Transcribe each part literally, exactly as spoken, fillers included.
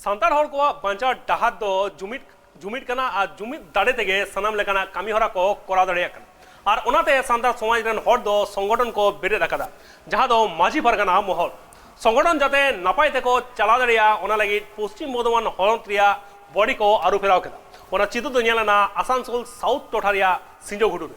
ᱥᱟᱱᱛᱟᱲ ᱦᱚᱲ ᱠᱚᱣᱟᱜ ᱵᱟᱧᱪᱟᱣ ᱰᱟᱦᱟᱨ ᱫᱚ ᱡᱩᱢᱤᱫ ᱡᱩᱢᱤᱫ ᱠᱟᱱᱟ ᱟᱨ ᱡᱩᱢᱤᱫ ᱫᱟᱲᱮ ᱛᱮᱜᱮ ᱥᱟᱱᱟᱢ ᱞᱮᱠᱟᱱᱟᱜ ᱠᱟᱹᱢᱤ ᱦᱚᱨᱟ ᱠᱚ ᱠᱚᱨᱟᱣ ᱫᱟᱲᱮᱭᱟᱜ ᱠᱟᱱᱟ᱾ ᱟᱨ ᱚᱱᱟᱛᱮ ᱥᱟᱱᱛᱟᱲ ᱥᱚᱢᱟᱡᱽ ᱨᱮᱱ ᱦᱚᱲ ᱫᱚ ᱥᱚᱝᱜᱚᱴᱷᱚᱱ ᱠᱚ ᱵᱮᱨᱮᱫ ᱟᱠᱟᱫᱟ, ᱡᱟᱦᱟᱸ ᱫᱚ ᱢᱟᱹᱡᱷᱤ ᱯᱟᱨᱜᱟᱱᱟ ᱢᱚᱦᱚᱞ᱾ ᱥᱚᱝᱜᱚᱴᱷᱚᱱ ᱡᱟᱛᱮ ᱱᱟᱯᱟᱭ ᱛᱮᱠᱚ ᱪᱟᱞᱟᱣ ᱫᱟᱲᱮᱭᱟᱜᱼᱟ, ᱚᱱᱟ ᱞᱟᱹᱜᱤᱫ ᱯᱚᱥᱪᱤᱢ ᱵᱚᱨᱫᱷᱚᱢᱟᱱ ᱦᱚᱱᱚᱛ ᱨᱮᱭᱟᱜ ᱵᱚᱰᱤ ᱠᱚ ᱟᱹᱨᱩ ᱯᱷᱮᱨᱟᱣ ᱠᱮᱫᱟ᱾ ᱚᱱᱟ ᱪᱤᱛᱟᱹᱨ ᱫᱚ ᱧᱮᱞ ᱮᱱᱟ ᱟᱥᱟᱱᱥᱳᱞ ᱥᱟᱣᱩᱛᱷ ᱴᱚᱴᱷᱟ ᱨᱮᱭᱟᱜ ᱥᱤᱸᱡᱳ ᱜᱷᱩᱴᱩ ᱨᱮ᱾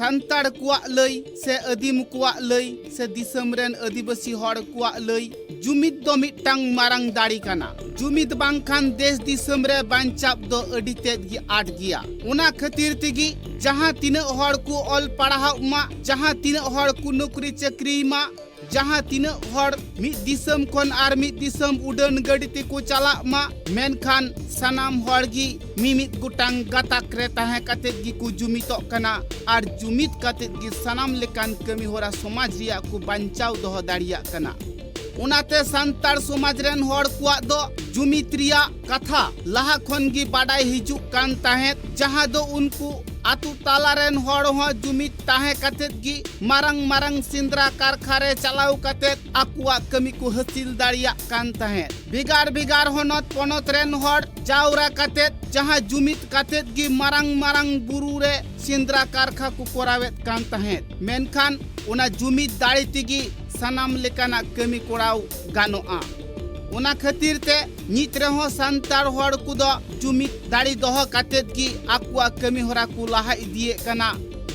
ᱥᱟᱱᱛᱟᱲ ᱠᱚᱣᱟᱜ ᱞᱟᱹᱭ ᱥᱮ ᱟᱹᱫᱤᱢ ᱠᱚᱣᱟᱜ ᱞᱟᱹᱭ ᱥᱮ ᱫᱤᱥᱚᱢ ᱨᱮᱱ ᱟᱹᱫᱤᱵᱟᱹᱥᱤ ᱦᱚᱲ ᱠᱚᱣᱟᱜ ᱞᱟᱹᱭ, ᱡᱩᱢᱤᱫ ᱫᱚ ᱢᱤᱫᱴᱟᱝ ᱢᱟᱨᱟᱝ ᱫᱟᱲᱮ ᱠᱟᱱᱟ᱾ ᱡᱩᱢᱤᱫ ᱵᱟᱝᱠᱷᱟᱱ ᱫᱮᱥ ᱫᱤᱥᱚᱢ ᱨᱮ ᱵᱟᱧᱪᱟᱣ ᱫᱚ ᱟᱹᱰᱤ ᱛᱮᱫ ᱜᱮ ᱟᱸᱴ ᱜᱮᱭᱟ᱾ ᱚᱱᱟ ᱠᱷᱟᱹᱛᱤᱨ ᱛᱮᱜᱮ ᱡᱟᱦᱟᱸ ᱛᱤᱱᱟᱹᱜ ᱦᱚᱲ ᱠᱚ ᱚᱞ ᱯᱟᱲᱦᱟᱣ ᱢᱟ, ᱡᱟᱦᱟᱸ ᱛᱤᱱᱟᱹᱜ ᱦᱚᱲ ᱠᱚ ᱱᱚᱠᱨᱤ ᱪᱟᱹᱠᱨᱤᱭ ᱢᱟ, ᱡᱟᱦᱟᱸ ᱛᱤᱱᱟᱹᱜ ᱦᱚᱲ ᱢᱤᱫ ᱫᱤᱥᱚᱢ ᱠᱷᱚᱱ ᱟᱨ ᱢᱤᱫ ᱫᱤᱥᱚᱢ ᱩᱰᱟᱹᱱ ᱜᱟᱹᱰᱤ ᱛᱮᱠᱚ ᱪᱟᱞᱟᱜ ᱢᱟ, ᱢᱮᱱᱠᱷᱟᱱ ᱥᱟᱱᱟᱢ ᱦᱚᱲ ᱜᱮ ᱢᱤᱢᱤᱫ ᱜᱚᱴᱟᱝ ᱜᱟᱛᱟᱠ ᱨᱮ ᱛᱟᱦᱮᱸ ᱠᱟᱛᱮᱫ ᱜᱮᱠᱚ ᱡᱩᱢᱤᱫᱚᱜ ᱠᱟᱱᱟ ᱟᱨ ᱡᱩᱢᱤᱫ ᱠᱟᱛᱮᱫ ᱜᱮ ᱥᱟᱱᱟᱢ ᱞᱮᱠᱟᱱ ᱠᱟᱹᱢᱤ ᱦᱚᱨᱟ ᱥᱚᱢᱟᱡᱽ ᱨᱮᱭᱟᱜ ᱠᱚ ᱵᱟᱧᱪᱟᱣ ᱫᱚᱦᱚ ᱫᱟᱲᱮᱭᱟᱜ ᱠᱟᱱᱟ᱾ ᱚᱱᱟᱛᱮ ᱥᱟᱱᱛᱟᱲ ᱥᱚᱢᱟᱡᱽ ᱨᱮᱱ ᱦᱚᱲ ᱠᱚᱣᱟᱜ ᱫᱚ ᱡᱩᱢᱤᱫ ᱨᱮᱭᱟᱜ ᱠᱟᱛᱷᱟ ᱞᱟᱦᱟ ᱠᱷᱚᱱ ᱜᱮ ᱵᱟᱰᱟᱭ ᱦᱤᱡᱩᱜ ᱠᱟᱱ ᱛᱟᱦᱮᱸᱫ, ᱡᱟᱦᱟᱸ ᱫᱚ ᱩᱱᱠᱩ ᱟᱛᱳ ᱛᱟᱞᱟ ᱨᱮᱱ ᱦᱚᱲ ᱦᱚᱸ ᱡᱩᱢᱤᱫ ᱛᱟᱦᱮᱸ ᱠᱟᱛᱮᱫ ᱜᱮ ᱢᱟᱨᱟᱝ ᱢᱟᱨᱟᱝ ᱥᱮᱸᱫᱽᱨᱟ ᱠᱟᱨᱠᱷᱟ ᱨᱮ ᱪᱟᱞᱟᱣ ᱠᱟᱛᱮᱫ ᱟᱠᱚᱣᱟᱜ ᱠᱟᱹᱢᱤ ᱠᱚ ᱦᱟᱹᱥᱤᱞ ᱫᱟᱲᱮᱭᱟᱜ ᱠᱟᱱ ᱛᱟᱦᱮᱸᱫ᱾ ᱵᱷᱮᱜᱟᱨ ᱵᱷᱮᱜᱟᱨ ᱦᱚᱱᱚᱛ ᱯᱚᱱᱚᱛ ᱨᱮᱱ ᱦᱚᱲ ᱡᱟᱣᱨᱟ ᱠᱟᱛᱮᱫ ᱡᱟᱦᱟᱸ ᱡᱩᱢᱤᱫ ᱠᱟᱛᱮᱫ ᱜᱮ ᱢᱟᱨᱟᱝ ᱢᱟᱨᱟᱝ ᱵᱩᱨᱩ ᱨᱮ ᱥᱮᱸᱫᱽᱨᱟ ᱠᱟᱨᱠᱷᱟ ᱠᱚ ᱠᱚᱨᱟᱣᱮᱫ ᱠᱟᱱ ᱛᱟᱦᱮᱸᱫ, ᱢᱮᱱᱠᱷᱟᱱ ᱚᱱᱟ ᱡᱩᱢᱤᱫ ᱫᱟᱲᱮ ᱛᱮᱜᱮ ᱥᱟᱱᱟᱢ ᱞᱮᱠᱟᱱᱟᱜ ᱠᱟᱹᱢᱤ ᱠᱚᱨᱟᱣ ᱜᱟᱱᱚᱜᱼᱟ᱾ ᱚᱱᱟ ᱠᱷᱟᱹᱛᱤᱨ ᱛᱮ ᱱᱤᱛ ᱨᱮᱦᱚᱸ ᱥᱟᱱᱛᱟᱲ ᱦᱚᱲ ᱠᱚᱫᱚ ᱡᱩᱢᱤᱫ ᱫᱟᱲᱮ ᱫᱚᱦᱚ ᱠᱟᱛᱮᱫ ᱜᱮ ᱟᱠᱚᱣᱟᱜ ᱠᱟᱹᱢᱤ ᱦᱚᱨᱟ ᱠᱚ ᱞᱟᱦᱟ ᱤᱫᱤᱭᱮᱫ ᱠᱟᱱᱟ,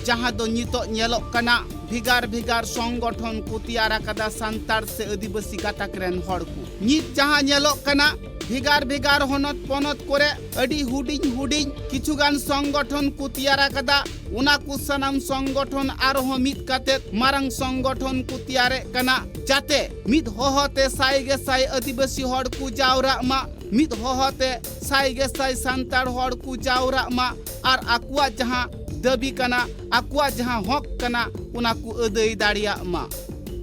ᱡᱟᱦᱟᱸ ᱫᱚ ᱱᱤᱛᱚᱜ ᱧᱮᱞᱚᱜ ᱠᱟᱱᱟ ᱵᱷᱮᱜᱟᱨ ᱵᱷᱮᱜᱟᱨ ᱥᱚᱝᱜᱚᱴᱷᱚᱱ ᱠᱚ ᱛᱮᱭᱟᱨ ᱟᱠᱟᱫᱟ ᱥᱟᱱᱛᱟᱲ ᱥᱮ ᱟᱹᱫᱤᱵᱟᱹᱥᱤ ᱜᱟᱛᱟᱠ ᱨᱮᱱ ᱦᱚᱲ ᱠᱚ᱾ ᱱᱤᱛ ᱡᱟᱦᱟᱸ ᱧᱮᱞᱚᱜ ᱠᱟᱱᱟ ᱵᱷᱮᱜᱟᱨ ᱵᱷᱮᱜᱟᱨ ᱦᱚᱱᱚᱛ ᱯᱚᱱᱚᱛ ᱠᱚᱨᱮ ᱟᱹᱰᱤ ᱦᱩᱰᱤᱧ ᱦᱩᱰᱤᱧ ᱠᱤᱪᱷᱩᱜᱟᱱ ᱥᱚᱝᱜᱚᱴᱷᱚᱱ ᱠᱚ ᱛᱮᱭᱟᱨ ᱟᱠᱟᱫᱟ, ᱚᱱᱟ ᱠᱚ ᱥᱟᱱᱟᱢ ᱥᱚᱝᱜᱚᱴᱷᱚᱱ ᱟᱨᱦᱚᱸ ᱢᱤᱫ ᱠᱟᱛᱮᱫ ᱢᱟᱨᱟᱝ ᱥᱚᱝᱜᱚᱴᱷᱚᱱ ᱠᱚ ᱛᱮᱭᱟᱨᱮᱫ ᱠᱟᱱᱟ, ᱡᱟᱛᱮ ᱢᱤᱫ ᱦᱚᱦᱚ ᱛᱮ ᱥᱟᱭ ᱜᱮ ᱥᱟᱭ ᱟᱹᱫᱤᱵᱟᱹᱥᱤ ᱦᱚᱲ ᱠᱚ ᱡᱟᱣᱨᱟᱜ ᱢᱟ, ᱢᱤᱫ ᱦᱚᱦᱚ ᱛᱮ ᱥᱟᱭ ᱜᱮ ᱥᱟᱭ ᱥᱟᱱᱛᱟᱲ ᱦᱚᱲ ᱠᱚ ᱡᱟᱣᱨᱟᱜ ᱢᱟ ᱟᱨ ᱟᱠᱚᱣᱟᱜ ᱡᱟᱦᱟᱸ ᱫᱟᱹᱵᱤ ᱠᱟᱱᱟ, ᱟᱠᱚᱣᱟᱜ ᱡᱟᱦᱟᱸ ᱦᱚᱠ ᱠᱟᱱᱟ, ᱚᱱᱟ ᱠᱚ ᱟᱹᱫᱟᱹᱭ ᱫᱟᱲᱮᱭᱟᱜ ᱢᱟ᱾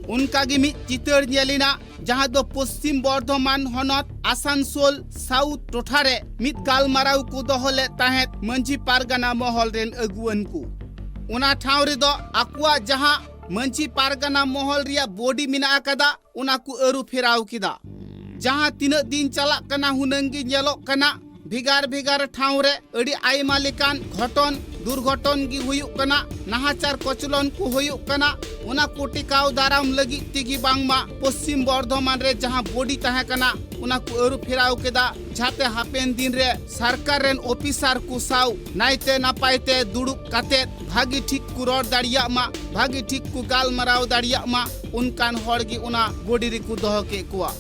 ᱚᱱᱠᱟ ᱜᱮ ᱢᱤᱫ ᱪᱤᱛᱟᱹᱨ ᱧᱮᱞ ᱮᱱᱟ, ᱡᱟᱦᱟᱸ ᱫᱚ ᱯᱚᱥᱪᱤᱢ ᱵᱚᱨᱫᱷᱚᱢᱟᱱ ᱦᱚᱱᱚᱛ ᱟᱥᱟᱱᱥᱳᱞ ᱥᱟᱣᱩᱛᱷ ᱴᱚᱴᱷᱟ ᱨᱮ ᱢᱤᱫ ᱜᱟᱞᱢᱟᱨᱟᱣ ᱠᱚ ᱫᱚᱦᱚ ᱞᱮᱫ ᱛᱟᱦᱮᱸᱫ ᱢᱟᱹᱡᱷᱤ ᱯᱟᱨᱜᱟᱱᱟ ᱢᱚᱦᱚᱞ ᱨᱮᱱ ᱟᱹᱜᱩᱣᱟᱹᱱ ᱠᱚ᱾ ᱚᱱᱟ ᱴᱷᱟᱶ ᱨᱮᱫᱚ ᱟᱠᱚᱣᱟᱜ ᱡᱟᱦᱟᱸ ᱢᱟᱹᱡᱷᱤ ᱯᱟᱨᱜᱟᱱᱟ ᱢᱚᱦᱚᱞ ᱨᱮᱭᱟᱜ ᱵᱚᱰᱤ ᱢᱮᱱᱟᱜ ᱟᱠᱟᱫᱟ, ᱚᱱᱟ ᱠᱚ ᱟᱹᱨᱩ ᱯᱷᱮᱨᱟᱣ ᱠᱮᱫᱟ᱾ ᱡᱟᱦᱟᱸ ᱛᱤᱱᱟᱹᱜ ᱫᱤᱱ ᱪᱟᱞᱟᱜ ᱠᱟᱱᱟ, ᱦᱩᱱᱟᱹᱝ ᱜᱮ ᱧᱮᱞᱚᱜ ᱠᱟᱱᱟ, ᱵᱷᱮᱜᱟᱨ ᱵᱷᱮᱜᱟᱨ ᱴᱷᱟᱶ ᱨᱮ ᱟᱹᱰᱤ ᱟᱭᱢᱟ ᱞᱮᱠᱟᱱ ᱜᱷᱚᱴᱚᱱ ᱫᱩᱨᱜᱷᱚᱴᱚᱱ ᱜᱮ ᱦᱩᱭᱩᱜ ᱠᱟᱱᱟ, ᱱᱟᱦᱟᱪᱟᱨ ᱠᱚᱪᱞᱚᱱ ᱠᱚ ᱦᱩᱭᱩᱜ ᱠᱟᱱᱟ᱾ ᱚᱱᱟ ᱠᱚ ᱴᱮᱠᱟᱣ ᱫᱟᱨᱟᱢ ᱞᱟᱹᱜᱤᱫ ᱛᱮᱜᱮ ᱵᱟᱝᱢᱟ ᱯᱚᱥᱪᱤᱢ ᱵᱚᱨᱫᱷᱚᱢᱟᱱ ᱨᱮ ᱡᱟᱦᱟᱸ ᱵᱚᱰᱤ ᱛᱟᱦᱮᱸ ᱠᱟᱱᱟ, ᱚᱱᱟ ᱠᱚ ᱟᱹᱨᱩ ᱯᱷᱮᱨᱟᱣ ᱠᱮᱫᱟ, ᱡᱟᱦᱟᱸᱛᱮ ᱦᱟᱯᱮᱱ ᱫᱤᱱ ᱨᱮ ᱥᱚᱨᱠᱟᱨ ᱨᱮᱱ ᱚᱯᱷᱤᱥᱟᱨ ᱠᱚ ᱥᱟᱶ ᱱᱟᱭᱛᱮ ᱱᱟᱯᱟᱭ ᱛᱮ ᱫᱩᱲᱩᱵ ᱠᱟᱛᱮᱫ ᱵᱷᱟᱹᱜᱤ ᱴᱷᱤᱠ ᱠᱚ ᱨᱚᱲ ᱫᱟᱲᱮᱭᱟᱜ ᱢᱟ, ᱵᱷᱟᱹᱜᱤ ᱴᱷᱤᱠ ᱠᱚ ᱜᱟᱞᱢᱟᱨᱟᱣ ᱫᱟᱲᱮᱭᱟᱜ ᱢᱟ, ᱚᱱᱠᱟᱱ ᱦᱚᱲ ᱜᱮ ᱚᱱᱟ ᱵᱚᱰᱤ ᱨᱮᱠᱚ ᱫᱚᱦᱚ ᱠᱮᱫ ᱠᱚᱣᱟ᱾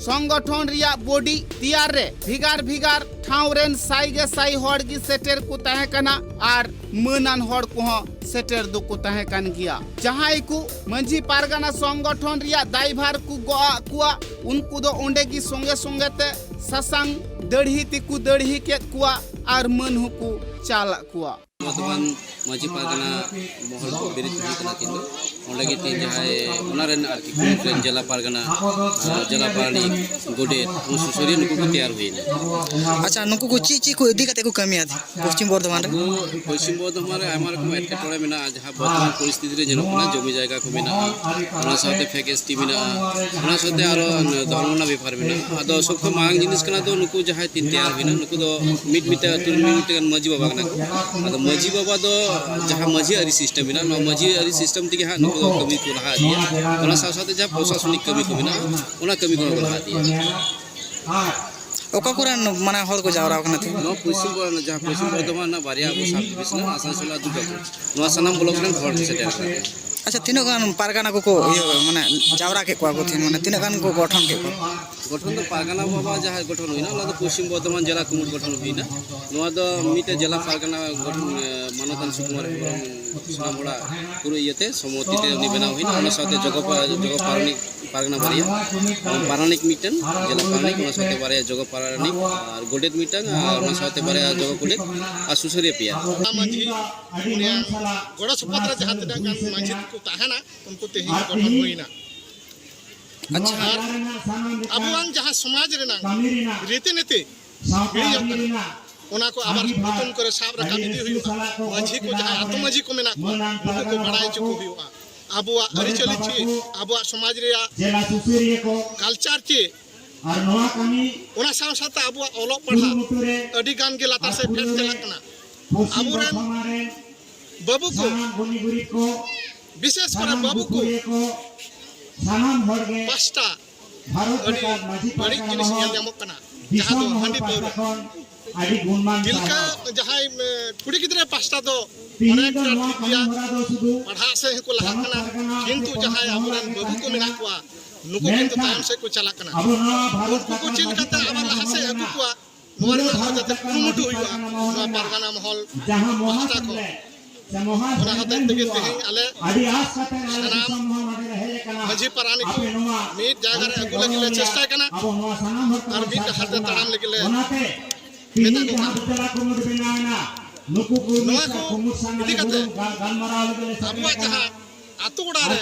ᱥᱚᱝᱜᱚᱴᱷᱚᱱ ᱨᱮᱭᱟᱜ ᱵᱚᱰᱤ ᱛᱮᱭᱟᱨ ᱨᱮ ᱵᱷᱮᱜᱟᱨ ᱵᱷᱮᱜᱟᱨ ᱴᱷᱟᱶ ᱨᱮᱱ ᱥᱟᱭ ᱜᱮ ᱥᱟᱭ ᱦᱚᱲ ᱜᱮ ᱥᱮᱴᱮᱨ ᱠᱚ ᱛᱟᱦᱮᱸ ᱠᱟᱱᱟ ᱟᱨ ᱢᱟᱹᱱᱟᱱ ᱦᱚᱲ ᱠᱚᱦᱚᱸ ᱥᱮᱴᱮᱨ ᱫᱚᱠᱚ ᱛᱟᱦᱮᱸ ᱠᱟᱱ ᱜᱮᱭᱟ᱾ ᱡᱟᱦᱟᱸᱭ ᱠᱚ ᱢᱟᱹᱡᱷᱤ ᱯᱟᱨᱜᱟᱱᱟ ᱥᱚᱝᱜᱚᱴᱷᱚᱱ ᱨᱮᱭᱟᱜ ᱫᱟᱭᱵᱷᱟᱨ ᱠᱚ ᱜᱚᱜ ᱟᱫ ᱠᱚᱣᱟ, ᱩᱱᱠᱩ ᱫᱚ ᱚᱸᱰᱮ ᱜᱮ ᱥᱚᱸᱜᱮ ᱥᱚᱸᱜᱮ ᱛᱮ ᱥᱟᱥᱟᱝ ᱫᱟᱹᱲᱦᱤ ᱛᱮᱠᱚ ᱫᱟᱹᱲᱦᱤ ᱠᱮᱫ ᱠᱚᱣᱟ ᱟᱨ ᱢᱟᱹᱱ ᱦᱚᱸᱠᱚ ᱪᱟᱞ ᱟᱫ ᱠᱚᱣᱟ᱾ ᱵᱚᱨᱛᱚᱢᱟᱱ ᱢᱟᱹᱡᱷᱤ ᱯᱟᱨᱜᱟᱱᱟ ᱢᱚᱦᱚᱞ ᱠᱚ ᱵᱮᱨᱮᱫ ᱦᱩᱭ ᱠᱟᱱᱟ ᱠᱤᱱᱛᱩ ᱚᱸᱰᱮ ᱜᱮ ᱛᱮᱦᱮᱧ ᱡᱟᱦᱟᱸᱭ ᱚᱱᱟ ᱨᱮᱱ ᱟᱨᱠᱤ ᱠᱩᱲᱤ ᱨᱮᱱ ᱡᱮᱞᱟ ᱯᱟᱨᱜᱟᱱᱟ, ᱟᱨ ᱡᱮᱞᱟ ᱯᱟᱨᱟᱱᱤᱠ, ᱜᱚᱰᱮᱛ, ᱩᱱᱠᱩ ᱥᱩᱥᱟᱹᱨᱤᱭᱟᱹ ᱱᱩᱠᱩ ᱠᱚ ᱛᱮᱭᱟᱨ ᱦᱩᱭᱮᱱᱟ᱾ ᱟᱪᱪᱷᱟ, ᱱᱩᱠᱩ ᱠᱚ ᱪᱮᱫ ᱪᱮᱫ ᱠᱚ ᱤᱫᱤ ᱠᱟᱛᱮ ᱠᱚ ᱠᱟᱹᱢᱤᱭᱟ ᱯᱚᱥᱪᱤᱢ ᱵᱚᱨᱫᱷᱚᱢᱟᱱ ᱨᱮ? ᱟᱵᱚ ᱯᱚᱥᱪᱤᱢ ᱵᱚᱨᱫᱷᱚᱢᱟᱱ ᱨᱮ ᱟᱭᱢᱟ ᱨᱚᱠᱚᱢ ᱮᱴᱠᱮᱴᱚᱬᱮ ᱢᱮᱱᱟᱜᱼᱟ, ᱡᱟᱦᱟᱸ ᱵᱚᱨᱛᱚᱢᱟᱱ ᱯᱚᱨᱤᱥᱛᱷᱤᱛᱤ ᱨᱮ ᱧᱮᱞᱚᱜ ᱠᱟᱱᱟ, ᱡᱚᱢᱤ ᱡᱟᱭᱜᱟ ᱠᱚ ᱢᱮᱱᱟᱜᱼᱟ, ᱚᱱᱟ ᱥᱟᱶᱛᱮ ᱯᱷᱮᱠ ᱮᱥ ᱴᱤ ᱢᱮᱱᱟᱜᱼᱟ, ᱚᱱᱟ ᱥᱟᱶᱛᱮ ᱟᱨᱚ ᱫᱷᱚᱨᱢᱚ ᱨᱮᱱᱟᱜ ᱵᱮᱯᱟᱨ ᱢᱮᱱᱟᱜᱼᱟ᱾ ᱟᱫᱚ ᱥᱚᱵ ᱠᱷᱚᱱ ᱢᱟᱨᱟᱝ ᱡᱤᱱᱤᱥ ᱠᱟᱱᱟ ᱫᱚ ᱱᱩᱠᱩ ᱡᱟᱦᱟᱸᱭ ᱛᱤᱱ ᱛᱮᱭᱟᱨ ᱦᱩᱭᱱᱟ, ᱱᱩᱠᱩ ᱫᱚ ᱢᱤᱫ ᱢᱤᱫᱴᱮᱱ ᱟᱹᱛᱩ ᱨᱮᱱ ᱢᱤᱫ ᱢᱤᱫᱴᱮᱱ ᱜᱟᱱ ᱢᱟᱹᱡᱷᱤ ᱵᱟᱵᱟ ᱠᱟᱱᱟ ᱠᱚ᱾ ᱟᱫᱚ ᱢᱟᱹᱡᱷᱤ ᱵᱟᱵᱟ ᱫᱚ ᱡᱟᱦᱟᱸ ᱢᱟᱹᱡᱷᱤ ᱟᱹᱨᱤ ᱥᱤᱥᱴᱮᱢ ᱢᱮᱱᱟᱜᱼᱟ, ᱱᱚᱣᱟ ᱢᱟᱹᱡᱷᱤ ᱟᱹᱨᱤ ᱥᱤᱥᱴᱮᱢ ᱛᱮᱜᱮ ᱦᱟᱸᱜ ᱱᱩᱠᱩ ᱫᱚ ᱠᱟᱹᱢᱤ ᱠᱚ ᱞᱟᱦᱟ ᱤᱫᱤᱭᱟ᱾ ᱚᱱᱟ ᱥᱟᱶ ᱥᱟᱶᱛᱮ ᱡᱟᱦᱟᱸ ᱯᱨᱚᱥᱟᱥᱚᱱᱤᱠ ᱠᱟᱹᱢᱤ ᱠᱚ ᱢᱮᱱᱟᱜᱼᱟ, ᱚᱱᱟ ᱠᱟᱹᱢᱤ ᱠᱚ ᱞᱟᱦᱟ ᱤᱫᱤᱭᱟ᱾ ᱚᱠᱟ ᱠᱚᱨᱮᱱ ᱢᱟᱱᱮ ᱦᱚᱲ ᱠᱚ ᱡᱟᱣᱨᱟ ᱟᱠᱟᱱᱟ ᱛᱮᱦᱮᱧ? ᱱᱚᱣᱟ ᱯᱚᱥᱪᱤᱢ ᱵᱚ-, ᱡᱟᱦᱟᱸ ᱯᱚᱥᱪᱤᱢ ᱵᱚᱨᱫᱷᱚᱢᱟᱱ ᱨᱮᱱᱟᱜ ᱵᱟᱨᱭᱟ ᱟᱵᱚ ᱥᱟᱵ ᱰᱤᱵᱤᱥᱚᱱᱟᱞ, ᱟᱥᱟᱱᱥᱳᱞ ᱟᱨ ᱫᱩᱨᱜᱟᱯᱩᱨ, ᱱᱚᱣᱟ ᱥᱟᱱᱟᱢ ᱵᱞᱚᱠ ᱨᱮᱱ ᱦᱚᱲ ᱠᱚ ᱥᱮᱴᱮᱨ ᱟᱠᱟᱱᱟ ᱛᱮᱦᱮᱧ᱾ ᱟᱪᱪᱷᱟ, ᱛᱤᱱᱟᱹᱜ ᱜᱟᱱ ᱯᱟᱨᱜᱟᱱᱟ ᱠᱚᱠᱚ ᱤᱭᱟᱹ ᱢᱟᱱᱮ ᱡᱟᱣᱨᱟ ᱠᱮᱫ ᱠᱚᱣᱟ ᱠᱚ ᱛᱮᱦᱮᱧ, ᱢᱟᱱᱮ ᱛᱤᱱᱟᱹᱜ ᱜᱟᱱ ᱠᱚ ᱜᱚᱴᱷᱚᱱ ᱠᱮᱫ ᱠᱚᱣᱟ? ᱜᱚᱴᱷᱚᱱ ᱫᱚ ᱯᱟᱨᱜᱟᱱᱟ ᱵᱟᱵᱟ ᱡᱟᱦᱟᱸ ᱜᱚᱴᱷᱚᱱ ᱦᱩᱭᱱᱟ, ᱚᱱᱟ ᱫᱚ ᱯᱚᱥᱪᱤᱢ ᱵᱚᱨᱫᱷᱚᱢᱟᱱ ᱡᱮᱞᱟ ᱠᱩᱢᱩᱴ ᱜᱚᱴᱷᱚᱱ ᱦᱩᱭᱱᱟ᱾ ᱱᱚᱣᱟ ᱫᱚ ᱢᱤᱫᱴᱮᱡ ᱡᱮᱞᱟ ᱯᱟᱨᱜᱟᱱᱟ ᱜᱚᱴᱷᱚᱱ, ᱮ, ᱢᱟᱱᱚᱛᱟᱱ ᱥᱩᱠᱩᱢᱟᱨ ᱦᱮᱢᱵᱨᱚᱢ ᱥᱟᱱᱟᱢ ᱦᱚᱲᱟᱜ ᱯᱩᱨᱟᱹ ᱤᱭᱟᱹᱛᱮ ᱥᱚᱢᱢᱚᱛᱤ ᱛᱮ ᱩᱱᱤ ᱵᱮᱱᱟᱣ ᱦᱩᱭᱱᱟ᱾ ᱚᱱᱟ ᱥᱟᱶᱛᱮ ᱡᱚᱜᱚ ᱯᱟ-, ᱡᱚᱜᱚ ᱯᱟᱨᱟᱱᱤᱠ, ᱯᱟᱨᱜᱟᱱᱟ ᱵᱟᱨᱭᱟ, ᱯᱟᱨᱟᱱᱤᱠ ᱢᱤᱫᱴᱮᱱ, ᱡᱮᱞᱟ ᱯᱟᱨᱟᱱᱤᱠ, ᱚᱱᱟ ᱥᱟᱶᱛᱮ ᱵᱟᱨᱭᱟ ᱡᱚᱜᱚ ᱯᱟᱨᱟᱱᱤᱠ ᱟᱨ ᱜᱚᱰᱮᱛ ᱢᱤᱫᱴᱟᱝ, ᱟᱨ ᱚᱱᱟ ᱥᱟᱶᱛᱮ ᱵᱟᱨᱭᱟ ᱡᱚᱜᱚ ᱜᱚᱰᱮᱛ ᱟᱨ ᱥᱩᱥᱟᱹᱨᱤᱭᱟᱹ ᱯᱮᱭᱟ᱾ ᱢᱟᱹᱡᱷᱤ ᱩᱱᱤᱭᱟᱜ ᱜᱚᱲᱚ ᱥᱚᱯᱚᱦᱚᱫ ᱨᱮ ᱡᱟᱦᱟᱸ ᱛᱤᱱᱟᱹᱜ ᱜᱟᱱ ᱢᱟᱹᱡᱷᱤ ᱠᱚ ᱛᱟᱦᱮᱱᱟ, ᱩᱱᱠᱩ ᱛᱮᱦᱮᱧ ᱜᱚᱴᱷᱚᱱ ᱦᱩᱭᱱᱟ᱾ ᱟᱪᱪᱷᱟ᱾ ᱟᱨ ᱟᱵᱚᱣᱟᱜ ᱡᱟᱦᱟᱸ ᱥᱚᱢᱟᱡᱽ ᱨᱮᱱᱟᱜ ᱨᱤᱛᱤ ᱱᱤᱛᱤ ᱦᱤᱲᱤᱧᱚᱜ ᱠᱟᱱᱟ, ᱚᱱᱟ ᱠᱚ ᱟᱵᱟᱨ ᱧᱩᱛᱩᱢ ᱠᱚᱨᱮ ᱥᱟᱵ ᱨᱟᱠᱟᱵ ᱤᱫᱤ ᱦᱩᱭᱩᱜᱼᱟ᱾ ᱢᱟᱹᱡᱷᱤ ᱠᱚ, ᱡᱟᱦᱟᱸᱭ ᱟᱹᱛᱩ ᱢᱟᱹᱡᱷᱤ ᱠᱚ ᱢᱮᱱᱟᱜ ᱠᱚᱣᱟ, ᱩᱱᱠᱩ ᱠᱚ ᱵᱟᱲᱟᱭ ᱦᱚᱪᱚ ᱠᱚ ᱦᱩᱭᱩᱜᱼᱟ᱾ ᱟᱵᱚᱣᱟᱜ ᱟᱹᱨᱤᱪᱟᱹᱞᱤ ᱪᱮᱫ, ᱟᱵᱚᱣᱟᱜ ᱥᱚᱢᱟᱡᱽ ᱨᱮᱭᱟᱜ ᱡᱮᱞᱟ ᱥᱩᱥᱟᱹᱨᱤᱭᱟᱹ ᱠᱚ, ᱠᱟᱞᱪᱟᱨ ᱪᱮᱫ, ᱟᱨ ᱱᱚᱣᱟ ᱠᱟᱹᱢᱤ ᱚᱱᱟ ᱥᱟᱶ ᱥᱟᱶᱛᱮ ᱟᱵᱚᱣᱟᱜ ᱚᱞᱚᱜ ᱯᱟᱲᱦᱟᱜ ᱠᱩᱨᱩᱢᱩᱴᱩ ᱨᱮ ᱟᱹᱰᱤ ᱜᱟᱱ ᱜᱮ ᱞᱟᱛᱟᱨ ᱥᱮᱫ ᱯᱷᱮᱰ ᱪᱟᱞᱟᱜ ᱠᱟᱱᱟ᱾ ᱯᱚᱥᱪᱤᱢ ᱟᱵᱚᱨᱮᱱ ᱵᱚᱨᱫᱷᱚᱢᱟᱱ ᱨᱮᱱ ᱵᱟᱹᱵᱩ ᱠᱚ, ᱥᱟᱱᱟᱢ ᱜᱩᱱᱤ ᱜᱩᱨᱤᱵ ᱠᱚ, ᱵᱤᱥᱮᱥ ᱠᱚᱨᱮ ᱥᱟᱱᱟᱢ ᱵᱟᱹᱵᱩ ᱠᱚ ᱯᱩᱠᱷᱩᱨᱤᱭᱟᱹ ᱠᱚ, ᱥᱟᱱᱟᱢ ᱦᱚᱲ ᱜᱮ ᱯᱟᱥᱴᱟ ᱵᱷᱟᱨᱚᱛ ᱟᱹᱰᱤ ᱡᱟᱠᱟᱛ ᱢᱟᱹᱡᱷᱤ ᱵᱟᱹᱲᱤᱡ ᱯᱟᱨᱜᱟᱱᱟ ᱡᱤᱱᱤᱥ ᱧᱮᱞ ᱢᱚᱦᱚᱞ, ᱧᱟᱢᱚᱜ ᱠᱟᱱᱟ, ᱡᱟᱦᱟᱸ ᱫᱤᱥᱚᱢ ᱫᱚ ᱢᱚᱦᱚᱞ ᱦᱟᱺᱰᱤ ᱯᱟᱦᱴᱟ ᱯᱟᱹᱣᱨᱟᱹ᱾ ᱠᱷᱚᱱ ᱟᱹᱰᱤ ᱜᱩᱱᱢᱟᱱ ᱛᱤᱞᱠᱟᱹ ᱥᱟᱨᱦᱟᱣ᱾ ᱡᱟᱦᱟᱸᱭ, ᱮ, ᱠᱩᱲᱤ ᱜᱤᱫᱽᱨᱟᱹ ᱯᱟᱥᱴᱟ ᱫᱚ ᱛᱤᱦᱤᱧ ᱫᱚ ᱚᱱᱮᱠᱴᱟ ᱱᱚᱣᱟ ᱴᱷᱤᱠ ᱠᱟᱹᱢᱤ ᱜᱮᱭᱟ, ᱦᱚᱨᱟ ᱫᱚ ᱥᱩᱫᱷᱩ ᱯᱟᱲᱦᱟᱜ ᱥᱮᱫ ᱦᱚᱸᱠᱚ ᱞᱟᱦᱟᱜ ᱥᱟᱱᱟᱢ ᱠᱟᱱᱟ, ᱯᱟᱨᱜᱟᱱᱟ ᱠᱤᱱᱛᱩ ᱥᱮ ᱯᱚᱱᱚᱛ ᱡᱟᱦᱟᱸᱭ ᱢᱚᱦᱚᱞ ᱟᱵᱚᱨᱮᱱ ᱨᱮ ᱵᱟᱹᱵᱩ ᱛᱟᱦᱮᱸ ᱠᱚ ᱠᱟᱱᱟ, ᱢᱮᱱᱟᱜ ᱠᱚᱣᱟ, ᱱᱩᱠᱩ ᱠᱤᱱᱛᱩ ᱢᱮᱱᱠᱷᱟᱱ ᱛᱟᱭᱚᱢ ᱥᱮᱫ ᱠᱚ ᱪᱟᱞᱟᱜ ᱠᱟᱱᱟ᱾ ᱟᱵᱚ ᱱᱚᱣᱟ ᱵᱷᱟᱨᱚᱛ ᱩᱱᱠᱩ ᱠᱚ ᱡᱟᱠᱟᱛ ᱪᱮᱫ ᱞᱮᱠᱟᱛᱮ ᱢᱟᱹᱡᱷᱤ ᱟᱵᱟᱨ ᱯᱟᱨᱜᱟᱱᱟ ᱞᱟᱦᱟ ᱥᱮᱫ ᱢᱚᱦᱚᱞ ᱟᱹᱜᱩ ᱨᱮᱱᱟᱜ ᱠᱚᱣᱟ, ᱱᱚᱣᱟ ᱨᱮᱱᱟᱜ ᱦᱚᱸ ᱡᱟᱛᱮ ᱠᱩᱨᱩᱢᱩᱴᱩ ᱦᱩᱭᱩᱜᱼᱟ᱾ ᱱᱚᱣᱟ ᱯᱟᱨᱜᱟᱱᱟ ᱢᱚᱦᱚᱞ ᱯᱟᱦᱴᱟ ᱠᱷᱚᱱ᱾ ᱚᱱᱟ ᱦᱚᱛᱮᱡ ᱛᱮᱜᱮ ᱛᱮᱦᱮᱧ ᱟᱞᱮ ᱥᱟᱱᱟᱢ ᱢᱟᱹᱡᱷᱤ ᱯᱟᱨᱟᱱᱤᱠ ᱠᱚ ᱢᱤᱫ ᱡᱟᱭᱜᱟ ᱨᱮ ᱟᱹᱜᱩ ᱞᱟᱹᱜᱤᱫ ᱞᱮ ᱪᱮᱥᱴᱟᱭ ᱠᱟᱱᱟ ᱟᱨ ᱢᱤᱫ ᱰᱟᱦᱟᱨ ᱛᱮ ᱛᱟᱲᱟᱢ ᱞᱟᱹᱜᱤᱫ ᱞᱮ ᱢᱮᱛᱟ ᱠᱚ ᱠᱟᱱᱟ᱾ ᱱᱚᱣᱟ ᱠᱚ ᱤᱫᱤ ᱠᱟᱛᱮ ᱟᱵᱚᱣᱟᱜ ᱡᱟᱦᱟᱸ ᱟᱛᱳ ᱚᱲᱟᱜ ᱨᱮ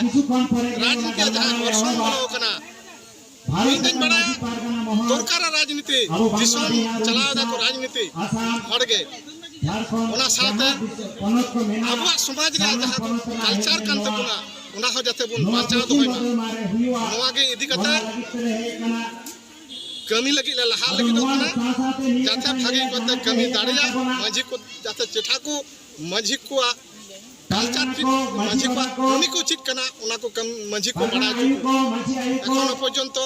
ᱨᱟᱡᱽᱱᱤᱛᱤᱭᱟᱜ ᱡᱟᱦᱟᱸ ᱚᱨᱥᱚᱝ ᱵᱚᱞᱚ ᱟᱠᱟᱱᱟ, ᱤᱧ ᱫᱚᱧ ᱵᱟᱲᱟᱭᱟ, ᱫᱚᱨᱠᱟᱨᱟ ᱨᱟᱡᱽᱱᱤᱛᱤ, ᱫᱤᱥᱚᱢ ᱪᱟᱞᱟᱣ ᱮᱫᱟ ᱠᱚ ᱨᱟᱡᱽᱱᱤᱛᱤ ᱦᱚᱲ ᱜᱮ᱾ ᱚᱱᱟ ᱥᱟᱶᱛᱮ ᱟᱵᱚᱣᱟᱜ ᱥᱚᱢᱟᱡᱽ ᱨᱮᱭᱟᱜ ᱡᱟᱦᱟᱸ ᱠᱚ ᱠᱟᱞᱪᱟᱨ ᱠᱟᱱ ᱛᱟᱵᱚᱱᱟ, ᱚᱱᱟ ᱦᱚᱸ ᱡᱟᱛᱮ ᱵᱚᱱ ᱵᱟᱧᱪᱟᱣ ᱫᱚᱦᱚᱭ ᱢᱟ᱾ ᱱᱚᱣᱟ ᱜᱮ ᱤᱫᱤ ᱠᱟᱛᱮ ᱠᱟᱹᱢᱤ ᱞᱟᱹᱜᱤᱫ ᱞᱮ ᱞᱟᱦᱟ ᱞᱟᱹᱜᱤᱫᱚᱜ ᱠᱟᱱᱟ, ᱡᱟᱛᱮ ᱵᱷᱟᱜᱮ ᱠᱚᱛᱮ ᱠᱟᱹᱢᱤ ᱫᱟᱲᱮᱭᱟᱜ ᱢᱟᱹᱡᱷᱤ ᱠᱚ, ᱡᱟᱛᱮ ᱪᱮᱴᱷᱟ ᱠᱚ ᱢᱟᱹᱡᱷᱤ ᱠᱚᱣᱟᱜ ᱠᱟᱞᱪᱟᱨ ᱪᱮᱫ ᱢᱟᱹᱡᱷᱤ ᱠᱚᱣᱟᱜ ᱠᱟᱹᱢᱤ ᱠᱚ ᱪᱮᱫ ᱠᱟᱱᱟ, ᱚᱱᱟ ᱠᱚ ᱠᱟᱹᱢᱤ ᱢᱟᱹᱡᱷᱤ ᱠᱚ ᱵᱟᱲᱟᱭ ᱦᱚᱪᱚ ᱠᱚᱣᱟ᱾ ᱮᱠᱷᱚᱱᱳ ᱯᱚᱨᱡᱚᱱᱛᱚ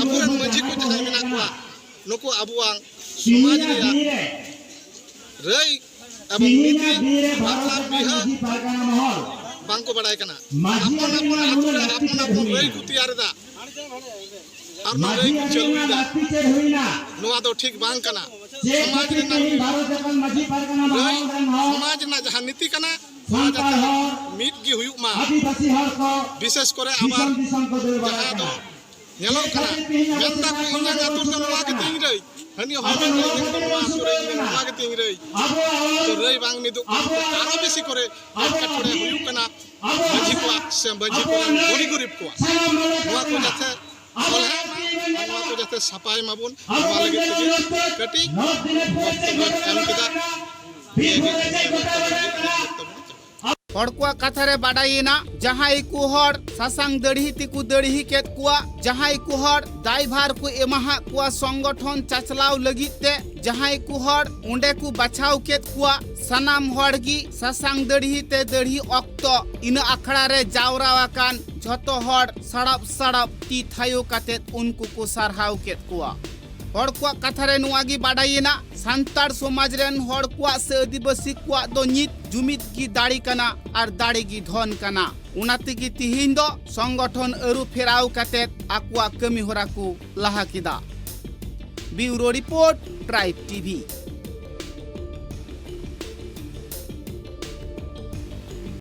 ᱟᱵᱚᱨᱮᱱ ᱢᱟᱹᱡᱷᱤ ᱠᱚ ᱡᱟᱦᱟᱸᱭ ᱢᱮᱱᱟᱜ ᱠᱚᱣᱟ, ᱱᱩᱠᱩ ᱟᱵᱚᱣᱟᱜ ᱥᱚᱢᱟᱡᱽ ᱨᱮᱭᱟᱜ ᱨᱟᱹᱭ ᱮᱵᱚᱝ ᱱᱤᱛᱤ, ᱵᱟᱯᱞᱟ ᱵᱤᱦᱟᱹ ᱵᱟᱝ ᱠᱚ ᱵᱟᱲᱟᱭ ᱠᱟᱱᱟ᱾ ᱟᱯᱚᱱ ᱟᱯᱚᱱ ᱟᱹᱛᱩ ᱨᱮ ᱟᱯᱚᱱ ᱟᱯᱚᱱ ᱨᱟᱹᱭ ᱠᱚ ᱛᱮᱭᱟᱨ ᱮᱫᱟ᱾ ᱟᱨ ᱚᱱᱟ ᱨᱟᱹᱭ ᱠᱚ ᱪᱟᱹᱞᱩᱭᱮᱫᱟ᱾ ᱱᱚᱣᱟ ᱫᱚ ᱴᱷᱤᱠ ᱵᱟᱝ ᱠᱟᱱᱟ᱾ ᱥᱚᱢᱟᱡᱽ ᱨᱮᱱᱟᱜ ᱨᱟᱹᱭ, ᱥᱚᱢᱟᱡᱽ ᱨᱮᱱᱟᱜ ᱡᱟᱦᱟᱸ ᱱᱤᱛᱤ ᱠᱟᱱᱟ, ᱚᱱᱟ ᱡᱟᱛᱮ ᱢᱤᱫ ᱜᱮ ᱦᱩᱭᱩᱜ ᱢᱟ᱾ ᱵᱤᱥᱮᱥ ᱠᱚᱨᱮ ᱟᱵᱟᱨ ᱡᱟᱦᱟᱸ ᱫᱚ ᱧᱮᱞᱚᱜ ᱠᱟᱱᱟ, ᱢᱮᱱ ᱫᱟᱠᱚ, "ᱤᱧᱟᱹᱜ ᱟᱹᱛᱩ ᱨᱮᱫᱚ ᱱᱚᱣᱟ ᱜᱮ ᱛᱤᱧ ᱨᱟᱹᱭ, ᱦᱟᱹᱱᱤ ᱦᱚᱲ ᱫᱚ ᱱᱚᱣᱟ ᱟᱹᱛᱩ ᱨᱮ ᱱᱚᱣᱟ ᱜᱮ ᱛᱤᱧ ᱨᱟᱹᱭ᱾" ᱛᱚ ᱨᱟᱹᱭ ᱵᱟᱝ ᱢᱤᱫᱚᱜ ᱠᱟᱱᱟ, ᱟᱨᱚ ᱵᱮᱥᱤ ᱠᱚᱨᱮ ᱮᱴᱠᱮᱴᱚᱬᱮ ᱦᱩᱭᱩᱜ ᱠᱟᱱᱟ᱾ ᱢᱟᱹᱡᱷᱤ ᱠᱚᱣᱟᱜ ᱥᱮ ᱢᱟᱹᱡᱷᱤ ᱠᱚᱨᱮᱱ ᱜᱩᱱᱤ ᱜᱩᱨᱤᱵ ᱠᱚᱣᱟᱜ ᱱᱚᱣᱟ ᱠᱚ ᱡᱟᱛᱮ ᱥᱚᱞᱦᱮᱜ ᱢᱟ ᱟᱨ ᱱᱚᱣᱟ ᱠᱚ ᱡᱟᱛᱮ ᱥᱟᱯᱷᱟᱭ ᱢᱟᱵᱚᱱ, ᱱᱚᱣᱟ ᱞᱟᱹᱜᱤᱫ ᱛᱮᱜᱮ ᱠᱟᱹᱴᱤᱡ ᱵᱚᱠᱛᱚᱵᱵᱚᱧ ᱮᱢ ᱠᱮᱫᱟ᱾ ᱱᱤᱭᱟᱹ ᱜᱮ ᱤᱧᱟᱹᱜ ᱵᱚᱠᱛᱚᱵᱵᱚ ᱫᱚ᱾ ᱦᱚᱲ ᱠᱚᱣᱟᱜ ᱠᱟᱛᱷᱟ ᱨᱮ ᱵᱟᱰᱟᱭᱮᱱᱟ, ᱡᱟᱦᱟᱸᱭ ᱠᱚ ᱦᱚᱲ ᱥᱟᱥᱟᱝ ᱫᱟᱹᱲᱦᱤ ᱛᱮᱠᱚ ᱫᱟᱹᱲᱦᱤ ᱠᱮᱫ ᱠᱚᱣᱟ, ᱡᱟᱦᱟᱸᱭ ᱠᱚ ᱦᱚᱲ ᱫᱟᱭᱵᱷᱟᱨ ᱠᱚ ᱮᱢᱟᱦᱟᱫ ᱠᱚᱣᱟ ᱥᱚᱝᱜᱚᱴᱷᱚᱱ ᱪᱟᱪᱞᱟᱣ ᱞᱟᱹᱜᱤᱫ ᱛᱮ, ᱡᱟᱦᱟᱸᱭ ᱠᱚ ᱦᱚᱲ ᱚᱸᱰᱮ ᱠᱚ ᱵᱟᱪᱷᱟᱣ ᱠᱮᱫ ᱠᱚᱣᱟ, ᱥᱟᱱᱟᱢ ᱦᱚᱲ ᱜᱮ ᱥᱟᱥᱟᱝ ᱫᱟᱹᱲᱦᱤ ᱛᱮ ᱫᱟᱹᱲᱦᱤ ᱚᱠᱛᱚ ᱤᱱᱟᱹ ᱟᱠᱷᱲᱟ ᱨᱮ ᱡᱟᱣᱨᱟ ᱟᱠᱟᱱ ᱡᱷᱚᱛᱚ ᱦᱚᱲ ᱥᱟᱲᱟᱯ ᱥᱟᱲᱟᱯ ᱛᱤ ᱛᱷᱟᱭᱚ ᱠᱟᱛᱮᱫ ᱩᱱᱠᱩ ᱠᱚ ᱥᱟᱨᱦᱟᱣ ᱠᱮᱫ ᱠᱚᱣᱟ᱾ ᱦᱚᱲ ᱠᱚᱣᱟᱜ ᱠᱟᱛᱷᱟ ᱨᱮ ᱱᱚᱣᱟ ᱜᱮ ᱵᱟᱰᱟᱭᱮᱱᱟ, ᱥᱟᱱᱛᱟᱲ ᱥᱚᱢᱟᱡᱽ ᱨᱮᱱ ᱦᱚᱲ ᱠᱚᱣᱟᱜ ᱥᱮ ᱟᱹᱫᱤᱵᱟᱹᱥᱤ ᱠᱚᱣᱟᱜ ᱫᱚ ᱱᱤᱛ ᱡᱩᱢᱤᱫ ᱜᱮ ᱫᱟᱲᱮ ᱠᱟᱱᱟ ᱟᱨ ᱫᱟᱲᱮ ᱜᱮ ᱫᱷᱚᱱ ᱠᱟᱱᱟ᱾ ᱚᱱᱟ ᱛᱮᱜᱮ ᱛᱤᱦᱤᱧ ᱫᱚ ᱥᱚᱝᱜᱚᱴᱷᱚᱱ ᱟᱹᱨᱩ ᱯᱷᱮᱨᱟᱣ ᱠᱟᱛᱮᱫ ᱟᱠᱚᱣᱟᱜ ᱠᱟᱹᱢᱤ ᱦᱚᱨᱟ ᱠᱚ ᱞᱟᱦᱟ ᱠᱮᱫᱟ᱾ Bureau Report, Tribe T V᱾